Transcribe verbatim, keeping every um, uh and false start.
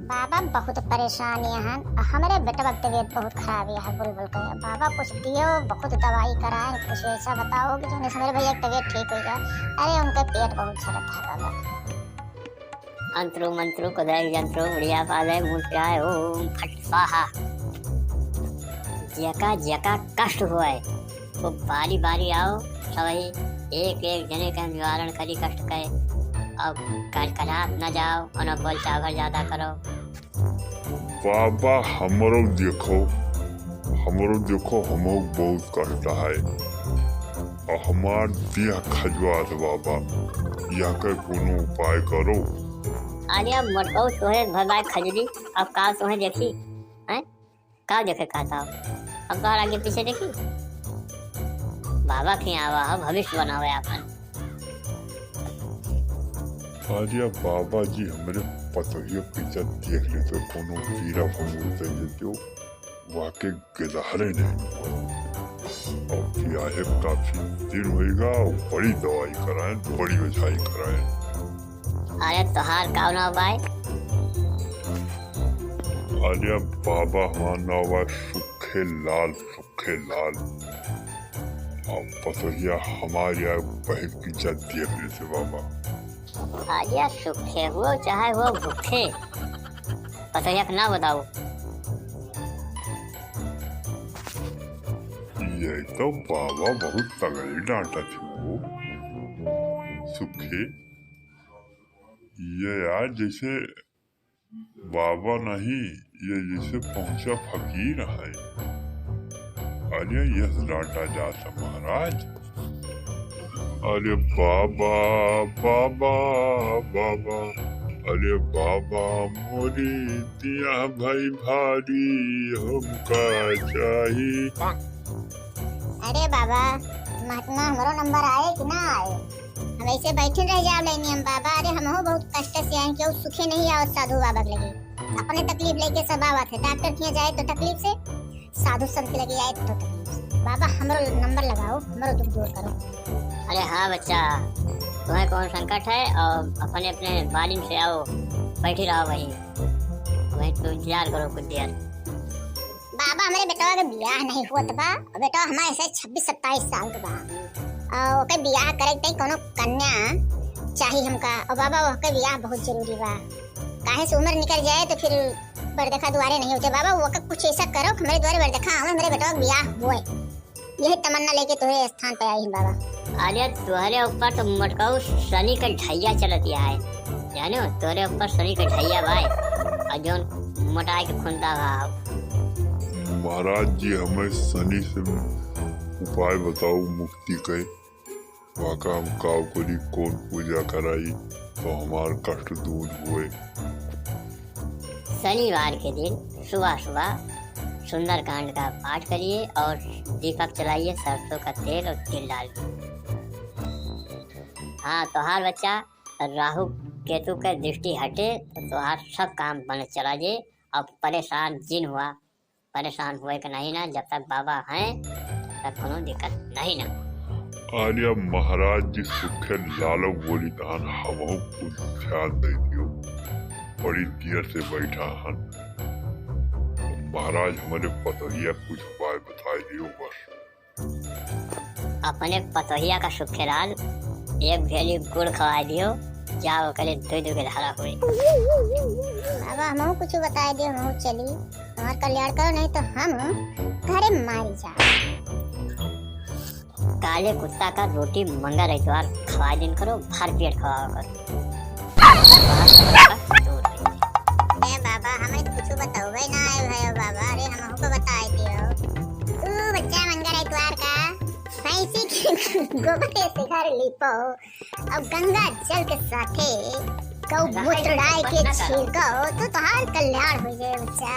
बाबा बहुत परेशान हन, हमरे बेटवा के तबीयत बहुत खराब है बुलबुल के। बाबा कुछ दियो, बहुत दवाई कराएं, कुछ ऐसा बताओ कि जौन से हमरे भैया के तबीयत ठीक हो जाए। अरे उनके पेट बहुत झरत है बाबा। अंतरो मंतरो कदय यंत्रो उड़िया पादय मुद्राय ओम फट स्वाहा। जेका जेका कष्ट होय, वो बारी बारी आओ, सबही एक एक जने के निवारण करी कष्ट के। अब कटकटात न जाओ, कोनो बोल चाभर ज्यादा करो। बाबा, हमरो देखो, हमरो देखो, हमहू बहुत कष्ट है। और हमार देह खजुआत बाबा, यह के कोनो उपाय करो। अरे अब मोटकऊ तोहे भरवाए खजली, अब का तोहे देखी, हैं? का देखे कहता हो? अब तोहर आगे पीछे देखी? बाबा के आवा हो, भविष्य बनावे आपन। अरे बाबा जी, हमरे पतोहिया पीछा देख लेते, कोनो कीड़ा फंगुर दे देते, वाके गिलहरे नहीं हुआ। अब ब्याहे काफी दिन होइगा, बड़ी दवाई कराएं, बड़ी ओझाई कराएं। अरे तोहार का नाव बाय? अरे बाबा, हमार नाव बा सुखे लाल, सुखे लाल। अब पतोहिया हमार या बहन की इज्जत देख लेते बाबा। अरे सुखे हो चाहे हो भूखे, पतोहिया का नाव बताओ। ये तो बाबा बहुत तगड़ी डांटा थी वो। सुखे, ये यार जैसे बाबा नहीं, ये जैसे पहुंचा फकीर है। अरे यस डांटा जाता महाराज। अरे बाबा, बाबा, बाबा, अरे बाबा मोरी दिया भाई भारी हमका चाही। अरे बाबा, महात्मा हमरो नंबर आए कि ना आए? हम ऐसे बैठे रह जाओ लेनी हम बाबा। अरे हमहू बहुत कष्ट से आए, केहू सुखे नहीं आवत साधु बाबा के लगे। अपने तकलीफ लेके सब आवत है, डॉक्टर के यहाँ जाए तो तकलीफ से, साधु संत के लगे आए तो तकलीफ से। बाबा हमरो नंबर लगाओ, हमरो दुख दूर करो। अरे हाँ बच्चा, तुम्हें कौन संकट है और अपने अपने बालिन से आओ, बैठी रहो वहीं, वहीं तो इंतजार करो कुछ देर। बाबा, हमरे बेटवा के बियाह नहीं हुअत बा। और बेटवा हमारे ऐसे छब्बीस सत्ताईस साल के बा। और ओके बियाह करे के तई कोनो कन्या चाही हमका। और बाबा, ओके बियाह बहुत जरूरी बा। काहे से उम्र निकल जाए तो फिर बरदखा दुआरे नहीं होते। बाबा, ओके कुछ ऐसा करो कि हमरे दुआरे बरदखा आवे, हमरे बेटवा के बियाह होए। यही तमन्ना लेके तोहरे स्थान पे आई हन बाबा। अरे तोहरे ऊपर तो मोटकऊ शनि के ढैया चलत है, जानो, तोहरे ऊपर शनि के ढैया बाय। और जौन मोटाई के खुंदा भाव। महाराज जी, हमें शनि से उपाय बताओ मुक्ति के, वाका हम काव करी, कौन पूजा कराई तो हमार कष्ट दूर होए। शनिवार के दिन सुबह सुबह सुंदरकांड का पाठ करिए और दीपक जलाइए, सरसों का तेल और तिल डाल के। हाँ, तोहार बच्चा, राहु केतु के दृष्टि हटे तो तोहार सब काम बने चला जे। अब परेशान जिन हुआ, परेशान हुए के नहीं ना, जब तक बाबा हैं तब तक कोनो दिक्कत नहीं ना। अरे महाराज जी, सुखे लालो बोली तहन हमहू कुछ ध्यान दे दियो, बड़ी देर से बैठा हन। महाराज, हमरे पतोहिया कुछ उपाय बताए दियो बस। अपने पतोहिया का सुखेलाल एक भेली गुड़ खवाए दियो, जाओ ओकरे दो दो के धारा होई। बाबा, हमहू कुछ बताए दियो, हमहू चली। हमार कल्याण करो, नहीं तो हम घरे मारी जा। काले कुत्ता का रोटी मंगर इतवार खवाए दिन करो, भर पेट खवाओ करो। ए बाबा, हमें तो कुछ बतौबे ना आए भयो बाबा। अरे हमहू को बताए दियो। तू बच्चा मंगर इतवार का भैंसी के गोबर से घर लीपो और गंगा जल के साथे गौ मूत्र डाल के छिड़को तो तोहार कल्याण हो जाए बच्चा।